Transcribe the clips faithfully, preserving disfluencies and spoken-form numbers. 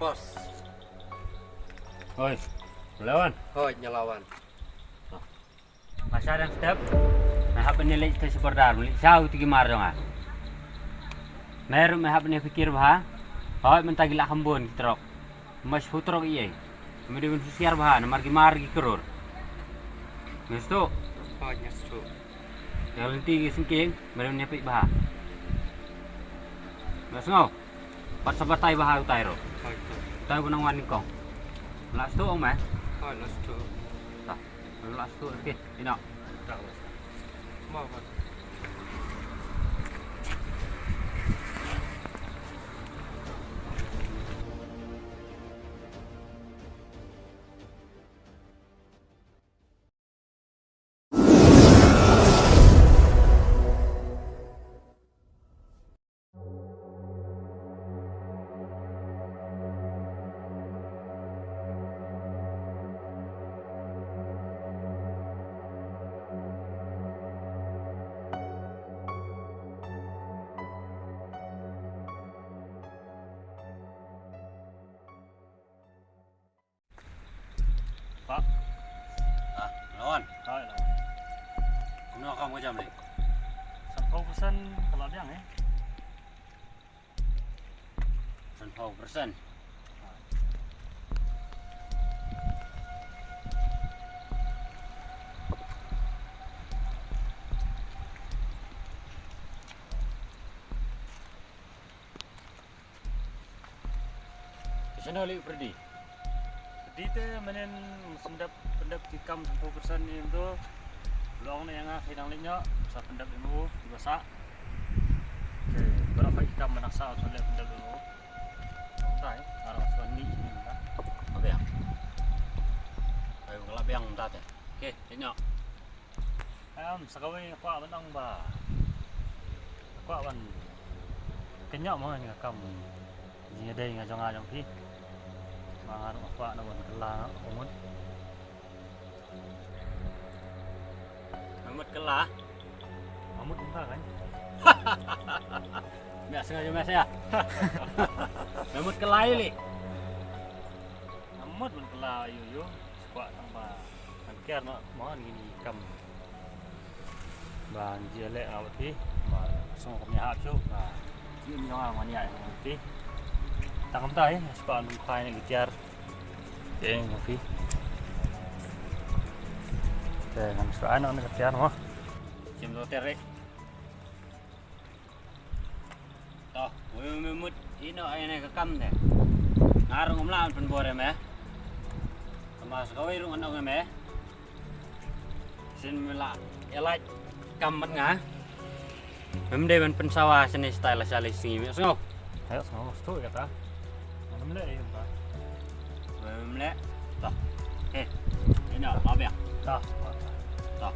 Boss. Hoi. Lawan. Hoi, ngi la wan. Pasha dang step. Me hap ban leit te subordar, leit sha u tigimar jong nga. Me ruh me hap ban fikir bha. Hoi, mynta ki la kham bun ki trok. Mas hu trok ïa. Me dei ban husiar bha, namar ki mar ki kror. Ngestu? Hoi, ngestu. Ïa lynti ki sngewsih, me dei ban peit bha. Ngestu? Pat sa batai bha utai ruh. Hoi, to. Utai ba nang wan nyngkong. Last two ong me? Hoi, last two. Ta. Last two, okay. Ina. Ta, last two. Ma, ma. Pa. Ah, Lawan. Hai, Lawan. Kumno ka kam ka jam ne? Sanphew percent ka la biang, eh. Sanphew percent. Shano lei u Freddy? Freddy te mynnin sngewdep pyndep ki kam sanphew percent ne em to. U la ong ne ïa nga, phi dang leit noh, sa pyndep ïa u kiba sah. Te baroh ki kam ba nang sah sa leit pyndep ïa u. Kumta, nga ruh sa wan leit ne em ta. Ka biang. Ai, ka la biang mynta te. Okay, leit noh. Em, sa kawei nga kwah ban ong ba, nga kwah ban kynnoh mo ïa ka kam jingïadei nga jong nga jong phi. Ba nga ruh nga kwah na ban kylla na u mut. Mut kylla? Mut kumta kan? Biasa aja biasa ya. Mut kylla ïa lei. Mut ban kylla ïa u, ïa u. Kwah tang ba ngan kiar noh mo ngi ni kam. Ba ngi leh nga bad phi. Ba song kam ïa hap shuh. Ba ngi ni nga ngan ïa ngan phi. Tang kam tai, spa nung khai ni kiar. Eng phi. Te ngan spa ano ni kiar mo. Jim lo tere. To, wei me mut ïa no ai ne ka kam te. Nga ruh ngam lah ban pynbor ïa me. Tangba sa kawei ruh ngan ong ïa me. Sien me la ïa lait kam bad nga. Mem dei ban pynsawa sien style la sha lei sngi me sngew. Ayo sngew stu ïa ka. Ngam leh ïa ka. Mem leh. To. Okey. Ina, la biang. To. To.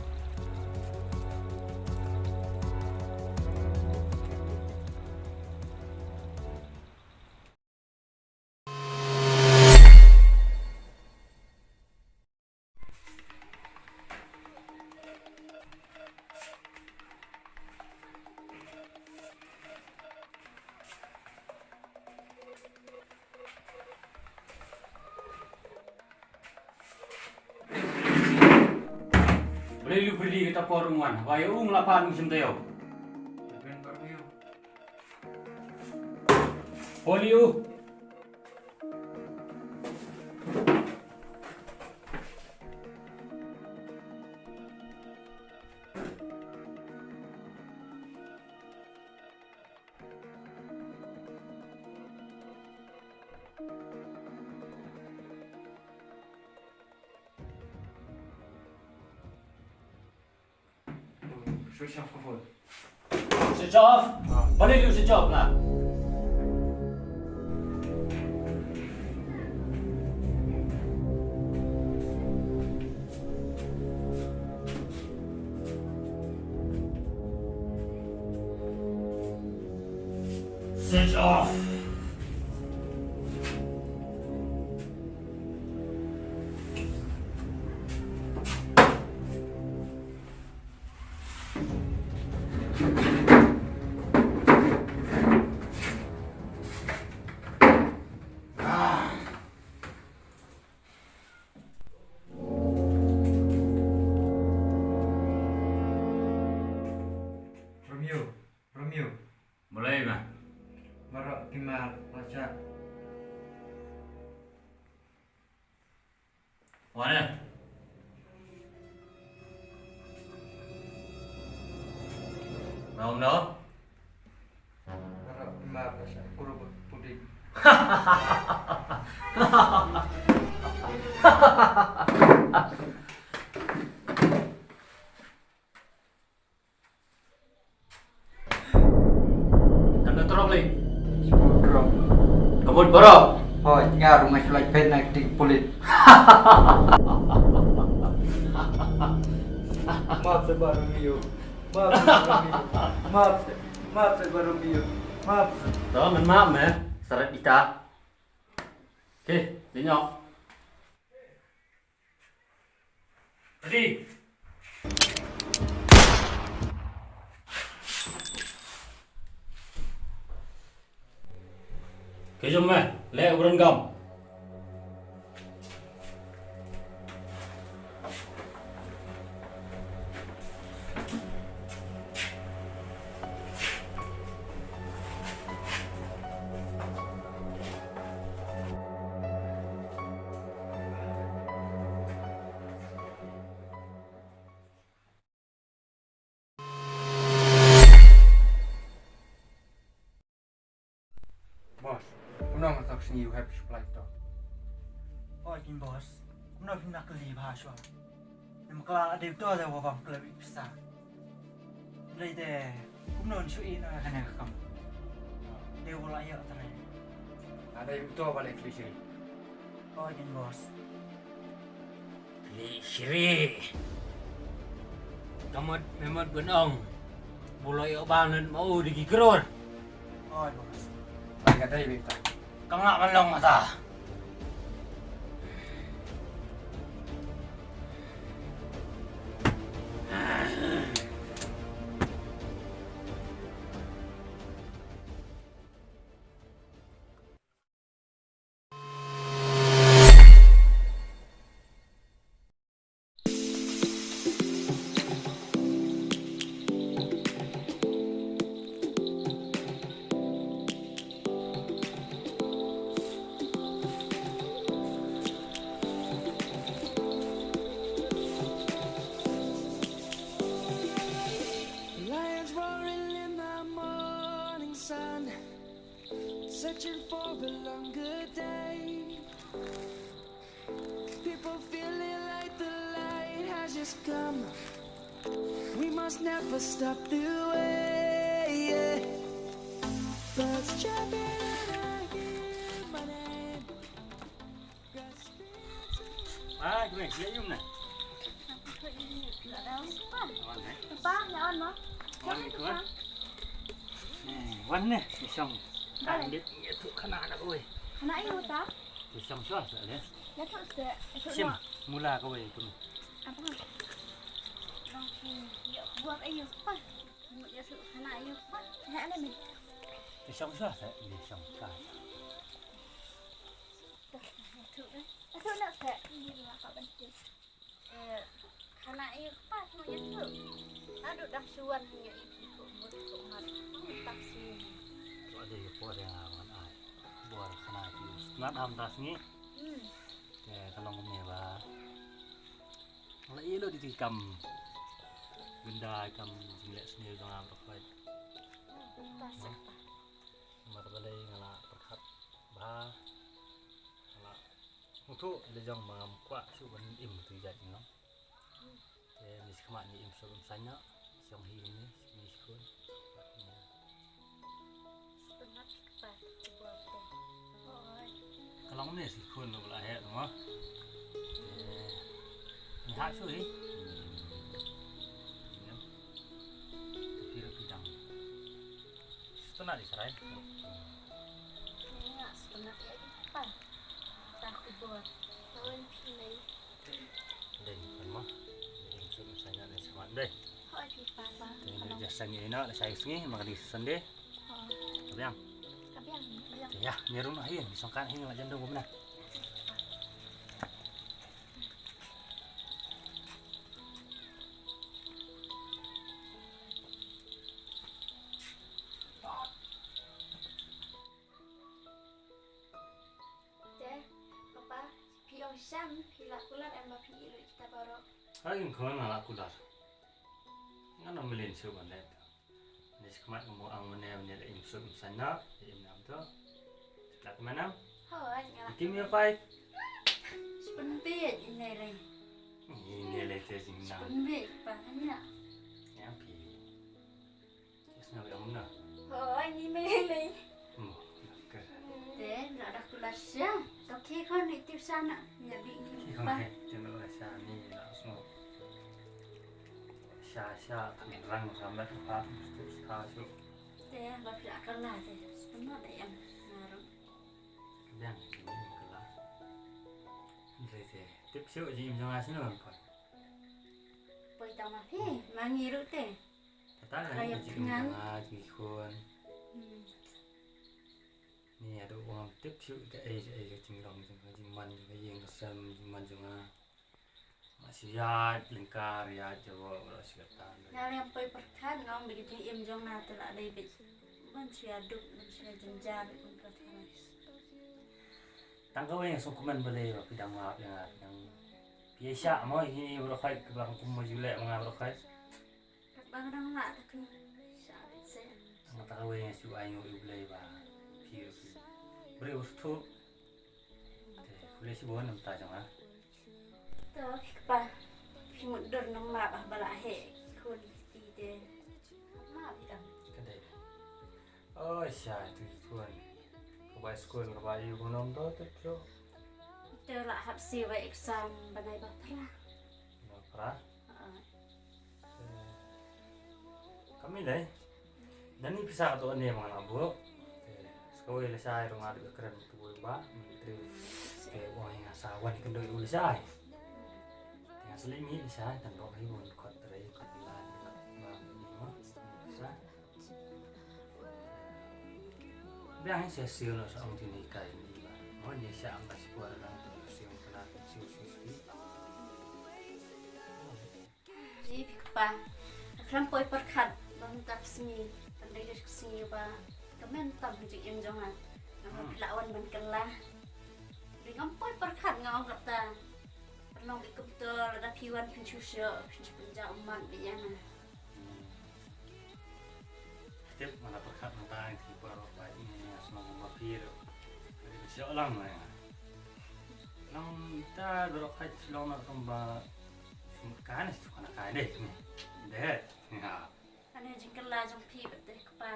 Balei u Freddy kata por um wan? Haba ïa u nga la phah ïa u shim taïew. Polio. Switch off ka phone. Switch off? Ah. Balei u switch off la? Switch off. Wane? Ngam no? Harap ma ba sa kuru pudik. Kan da trok lei. Trok. Ka mut baroh. Hooid, nga ruh nga shu lait peit na ka ting pulit. Map sa baroh mio. Map sa baroh mio. Map sa, map sa baroh mio. Map sa. To, men map me. Sarat ita. Okey, dei nyok. Ready. Ke jom me, leh u rengam. Boss, kumno nga thok sngi u hep supply to? Oi kin boss, kumno phin nang kylli bha shuwa. Ym kla dei to da wa bam klep i pisa. Dei te kumno shu i na kane ka kam. Dei wala ya tare. Ada itu balik kli sini. Oi kin boss. Kli siri. Kamot memot gunong. Bulo yo banun mau di kikror. Oi boss. Balik kata ini. Kangak melong mata. Lions roaring in the morning sun, searching for a longer day. People feeling like the light has just come. We must never stop the way, yeah. Birds chirping and I hear my name. Ai, kue, ya yum na. Wan, eh. Wan, eh, kue. Eh, wan ne, ni song. Kan dit, ya tu kana na kue. Kana ayu ta? Ni song shuwa sa le. Ya tu se. Sim, mula kue tu. Apa? Nang ki, ya buat ayu pa. Ya tu kana ayu pa. Ya ne me. Ni song shuwa sa, ni song ka. Atu nak sek ni lah kat penting. Eh, kana ayu pas mau jatuh. Aduh dah suan hanya ibu kok mut kok mat. Taksi. Kok ada ya kok ada lawan ai. Buar kana ayu. Ngat am tas ni. Hmm. Ya kalau ngomel ba. Kalau ilo di kam. Benda kam jinglek sendiri dong am rapat. Tas apa? Mar balei nga la pyrkhat bha. Nga la nguthuh ïa la jong ba ngam kwah shuh ban im tu ïa jong ngi. Te ngi sngewkhmat ngi im shuh ban saiñ noh. Shong hi ngi ngi shkun. Ka long ne shkun lo la heh mo. Te ngi ha shuh hi. Te phi ruh phi dang. Sngewtynnat ïa i Sarai. Nga sngewtynnat ïa i pa. Ta khubor. Lawan phi mei. Dei, kan ma. Dei, sngewtynnat ïa i Sarai dei. Hooid phi pa. Dei, dei, ja sngi ïa ina, la shai sngi, ma ka dei Sunday. Ka biang. Ka biang ni, ka biang. Ïa, ngi rung hi, ngi sngewtynnat hi, la jan dong kumne. Te, papa, phi ong Sham, phi lah kular em ba phin ïeh lut kita baroh? Hai, ngin khon nga lah kular. Nga na mlien shuh ban leh. Ni skhmat ka mo ang mane mane la im suk im sanya, im nam to. Lah kemana? Hoi, nga lah. Kim ya five. Sepen bit ini leh. Ini leh te jing nam. Sepen bit pa nanya. Ya pi. Yes na ba na. Hoi, ni me leh. Mo, ke. Te, la dah kular sha. To ki khon ni tip sana. Nya bi ni. Ki khon pa. Te no la sha ni la sno. Sha sha tang rang sampai tempat mesti sta shu. Te ba phi akal lah te. Sebenarnya yang ngaruh. Biang sini kala. Te te tip shu jingim jong nga sini kan. Poi tang ma phi, ma ngi ruh te. Kata ka jingim jong nga jingkhun. Hmm. Ni ado ong tip shu ka ei ka ei ka jinglong jong ka jingman jong ka ïing ka sem jingman jong nga. Nga shu ïaid lyngkar ïaid jaroh baroh shi katta. Nga lem poi pyrkhat nga ong ba ka jingim jong nga te la dei beit ban shu ïaduk ban shu ïajynjar beit ban pyrkhat. Tang kawei nga sngewkmen balei ba phi dang map ïa nga dang phi ïa shah mo hi baroh khoit kaba kum ma ju leh ma nga baroh khoit. Katba nga dang lah te phi shah beit se. Tang kata kawei nga shu ainguh ïa U Blei ba phi ruh phi briew sngewthuh. Te khublei shibun namar ta jong nga. To phi kpa phi mutdur namar ba ba la heh khun ti te. Map ïa ka. Ka dei. Oi shai tu khun. Ka bai skul ka bai ïa u nom to te tro. Te la hap si bai exam bnai ba phra. Ba phra. Ah. Te, kam lei. Nani pisa ka to ne ma nga la buh. Te, sa kawei lashai ruh nga dei ka kren tu ba, military. Te, ong ïa nga sa wan ïa kynduh ïa u lashai. Te, nga sa leit mih lashai, tang dok hi bun kot trei, kot lan, kot ba, ni mo. Sa. Biang hi sa siew noh sa ong tini kai ni ba. Mo ni sa ang ka sipor lang tu siew kena siew siew siew. Ji phi kpa. Ka khlem poi pyrkhat ba mynta ka sngi, ban dei ka sngi ba ka men tam ha jingim jong nga. Nga ba phi la wan ban kylla. Dei ngam poi pyrkhat nga ong kata. Pynlong beit kumto lada phi wan phin shu shu phin shu pynjah ummat beit ïa nga. Tip nga la pyrkhat mynta ki baroh ba ine nga shnong ba phi ruh. Ka dei ka shoh lang ma nga. Nang ta baroh khat shlong na kumba sumut kan shu kana kai dei ni. Dei. Nga. Kane jingkylla jong phi bad te kpa.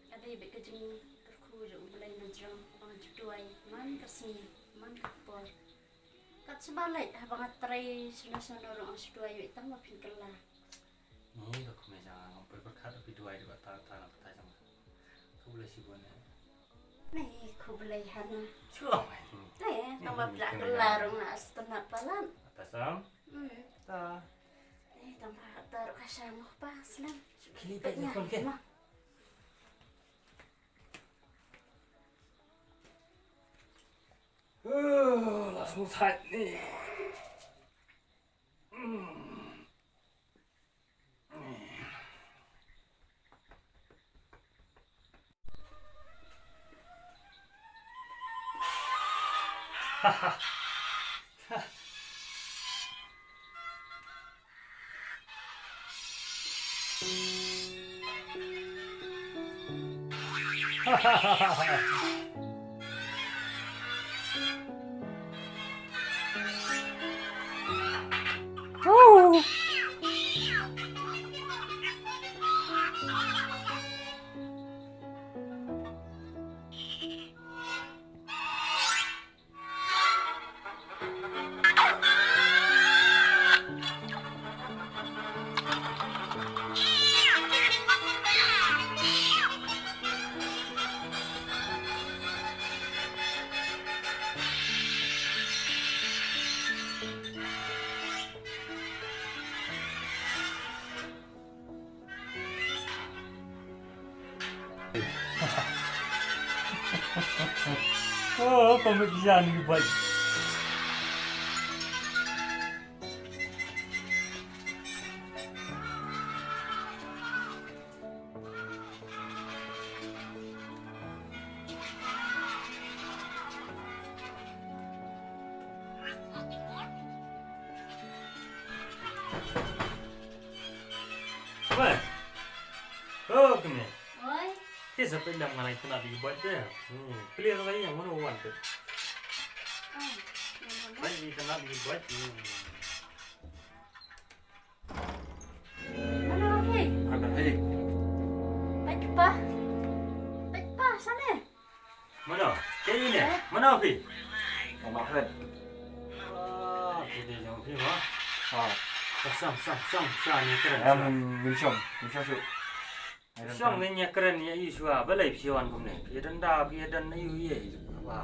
Ka dei bad ka jingkyrkhu jong U Blei na jrong ba ngan shu duwai man ka sngi man ka por. Kat shu ba leit haba nga trei shano shano ruh ngan shu duwai bad tang ba phin kylla. Ni ka kmie jong nga, ngam poi pyrkhat ba phi duwai dei ba ta ta na pyrthai jong nga. Khublei shibun eh. Ni khublei hana. Shuwa mai. Ni tang ba phi la kylla ruh nga sngewtynnat palat. Ta sam? Hmm. Ta. Ni tang ba ta ruh ka shang pa slem. Kini peit ni khun ke. Oh, la sngewsait ni. Oh, pamit siya ni Boy. Sa pynlem nga lai tnat ïa ki bike te. Hmm. Plie ka lai ïa mano wan te. Lai ïa tnat ïa ki bike. Hmm. Mano phi? Ada, hei. Bike pa. Bike pa, sane. Mano? Kaei ne? Eh? Mano phi? Mama Fred. Ah, phi dei jong phi mo? Ha. Shong, shong, shong, shong, ïa kren. Em, ngin shong, ngin shong shuh. Shong, ngin ïa kren ïa i shuwa, balei phi wan kumne? Phi ïa don da, phi ïa don aïu ïa i. Ba.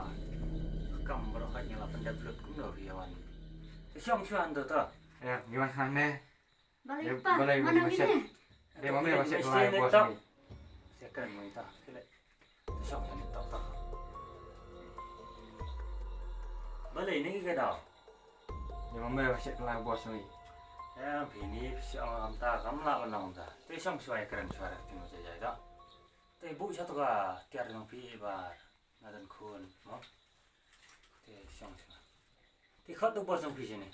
Kam baroh khat ngi la pyndep lut kumno phi ïa wan. Shong shuwa hangto to. Em, ngi wan hangne. Balei pa, balei mano ngin ne? Dei ma me ba shet lai bos ni. Shet kren mo ita. Kile. Shong ïa ni tok tok. Balei ni ka daw? Dei ma me ba shet lai bos ni. Em, phi ni phi shong am ta kam la ban long ta. Te shong shuwa ïa kren shuwa rak tin mo jai jai ta. Te buh sha to ka tiar jong phi ba nga don khun mo. Te shong shuwa. Te khot tu bos jong phi shane.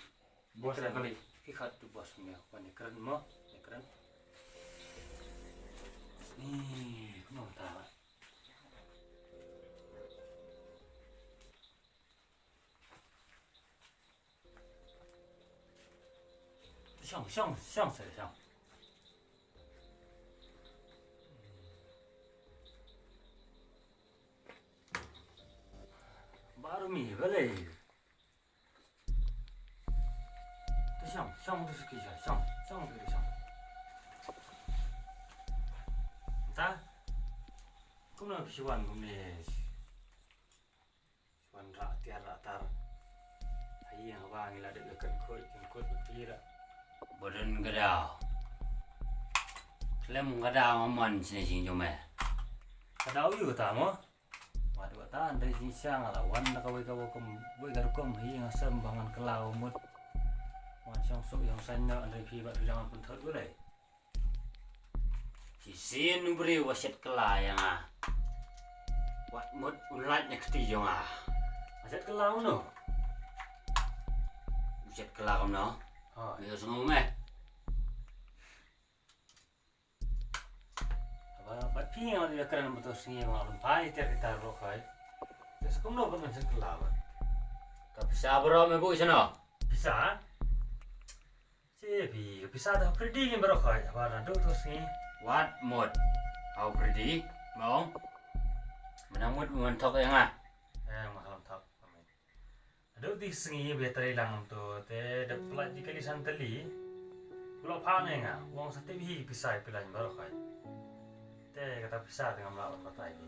Bos kali. Phi khot tu bos me wan ïa kren mo, ïa kren. Ni, kumno ta. Shong, shong, shong, shong, shong. Baroh mi, balei. Te shong, shong tu suki shong, shong, shong tu shong. Ta? Kumno phi shu wan kumne? Shu wan rah tiar rah tar. Ai ïa ba ngi la dep ïa kynkhoi, kynkhoi ba phi rah. Ba don ka daw. Khlem ka daw ma mon sne sing jong me. Ka daw ïa kata mo? Wat wat ta, hynrei jingshisha nga la wan da kawei ka rukom, wei ka rukom hi nga sem ba ngan kylla u mut. Wan shong suk shong saiñ noh, hynrei phi bad phi dang pynthut balei. Shisien u briew u shet kylla ïa nga. Wat mut u lait na kti jong nga. U shet kylla uno. U shet kylla kumno? Ha. Ngi sngew me. Ba, ba phi nga ïa kren ba to sngi nga ban phai tiar kita ro khai. Te sa kumno ban shet kylla ba. Ka pisa baroh me buh shano? Pisa? Che phi, ka pisa da Freddy ngin baroh khai. Ba na duk to sngi. Wat mut. Hau Freddy, ma ong. Mana mut ngan thok ïa nga. Eh, ma khlem thok. Haduh te sngi ba ïatrei lang to te da pynlait ïa kali san tylli. U la phah ne nga, u ong sa tip hi pisa ïa phi laiñ baroh khoit. Te kata pisa te ngam lah ban batai phi.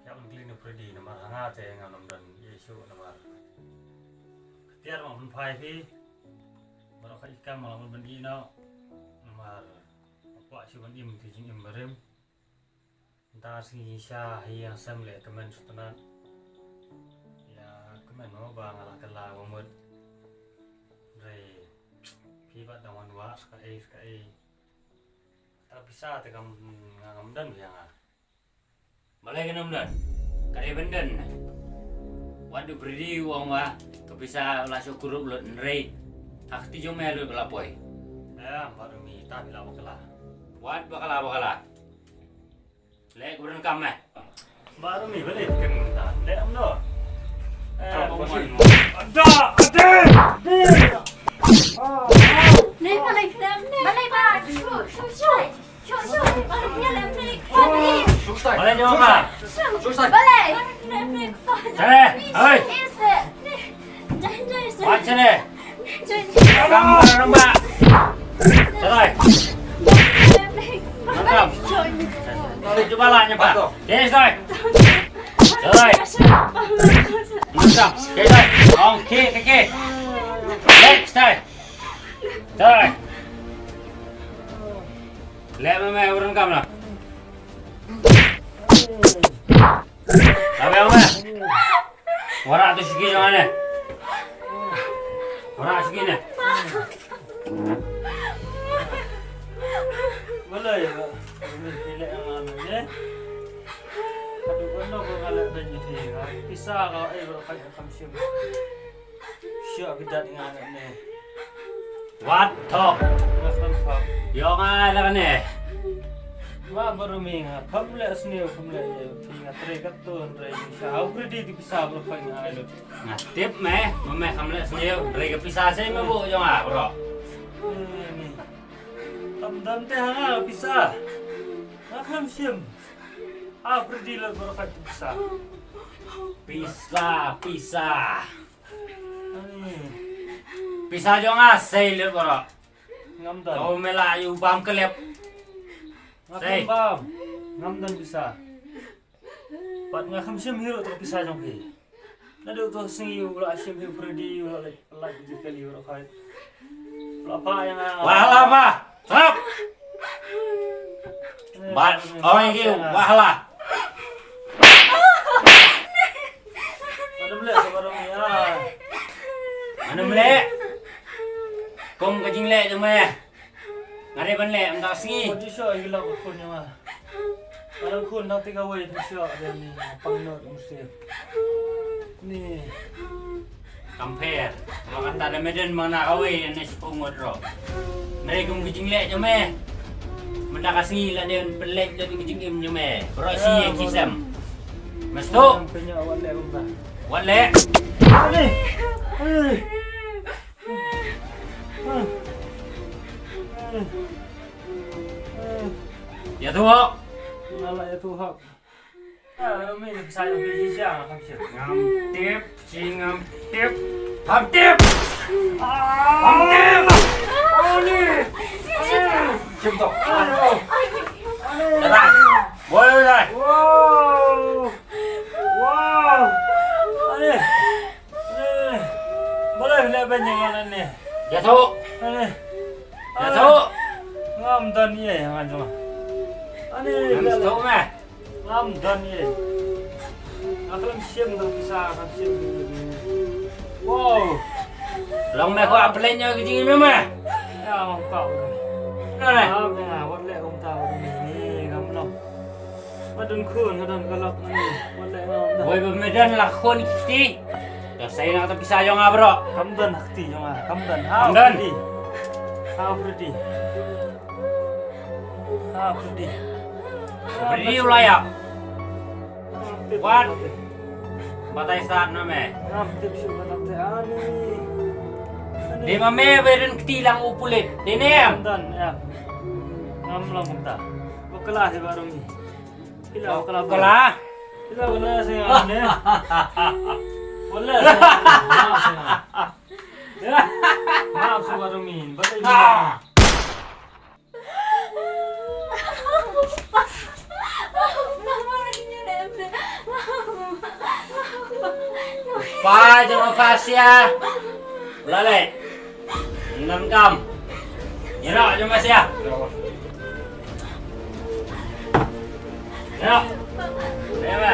Ïa ban kylli na Freddy namar ha nga te ngam don ïa shuh namar ka tiar ma pynphai phi. Baroh khoit kam ma lah ban ïeh noh namar ma kwah shuh ban im te jingim barim. Nta sngi sha hi ïa sem leh kmen sutnat. Ïa kmen mo ba nga la kylla wa mut. Re phi ba dang wan wa ska ei ska ei. Ta pisa te kam nga ngam don ïa nga. Balei ka ngam don? Ka dei ban don. Wat du Freddy u ong ba ka pisa la shu kurup lut nrei. Ha kti jong me lut ba la poi. Em, ba du mi ta phi la ba kylla. Wat ba kylla ba kylla. Leh ka bren kam eh. Baru mi balik kan minta. Leh am no. Eh, ada, ada. Ni balik lem ni. Balik ba. Shu, shu, shu. Shu, shu. Balik lem ni. Balik jom ba. Balik. Balik. Balik. Hei. Wan sini. Kam orang ba. Cerai. Ngam. Ni cuba lah nyepa. Okey, cerai. Cerai. Ngam. Okey, cerai. Okey, okey. Next time. Cerai. Leh mama orang kam lah. Tabe ong me. Warak tu siki jong ane. Warak siki ne. Boleh ya, boleh pilih yang mana ne. Aduh, kono ko ngalak dan nyeti. Pisa kau eh berapa kam sim. Siap bidat ngan ne. Wat thok. Wat thok. Yo nga la ne. Ba baroh mynta, kam leh sniew, kam leh ïa, phi nga trei katto, trei pisa. Hau Freddy te pisa baroh phi nga ai lut. Nga tip me, ma me kam leh sniew, trei ka pisa sei me buh jong nga baroh. Eh, ni. Tam dam te ha nga pisa. Nga kham shim. Hau Freddy lut baroh phi pisa. Pisa, pisa. Ani. Pisa jong nga sei lut baroh. Ngam don. Ko me la ïa u bam kelep. Nga kham bam. Ngam don pisa. Pat nga kham shim hi ruh tang pisa jong phi. Naduh to sngi u la shim hi u Freddy, u la leit, la leit jingkali baroh phi. U la phah ïa nga. Wah la ba. Sap. Bat ong ïa ki, wah la. Mano mleh, mano mleh. Kum ka jingleh jong me. Nga dei ban leh mynta ka sngi. Mano shu ïa ki lok khun jong nga. Mano khun dang te kawei, mano shu ïa ni pang not mesti. Ni. Kam pher. Ba kata da me don ma nga kawei ne shiphew ngut ruh. Nai kum ka jingleh jong me. Mynta ka sngi la dei ban pynleit da ka jingim jong me. Baroh shi ïa ki sem. Masto. Wat leh. Ïathuh. Ngam tip, shi ngam tip. Ngam tip. Ngam tip. Ani. Ani. Shim to. Ani. Dai. Boleh dai. Wow. Wow. Ani. Ani. Boleh leh ban ïa nga lane. Ïathuh. Ani. Ïathuh. Ngam don ïa nga jong. Ani. Ngam ïathuh me. Ngam don ïa. Nga khlem shim don pisa, khlem shim. Wow. Long me kwah pynleit ïa ka jingim me. Ïa, ngam kwah. Nane. Ngam, ïa, wat leh kumta, wat leh ni, ngam long. Nga don khun, nga don ka lok ni. Wat leh ngam don. Wei ba me don la khun ki kti. Ka sei na kata pisa jong nga baroh. Kam don ha kti jong nga, kam don. Kam don. Ha Freddy. Ha Freddy. Ha Freddy. Freddy u la ïap. Wat. Batai sat na me. Ngam tip shuh ba nang te ani. Dei ma me ba don kti lang u pulit. Dei ne em? Ngam don, ïa. Ngam long kumta. Bakla hi baroh ni. Phi la bakla. Bakla. Phi la bakla seh nga ne. Bakla seh nga. Ngam seh baroh ni. Bakla. Pa jong ma pa sia. Lale. Nang kam. Ira jong ma sia. Ira. Ira.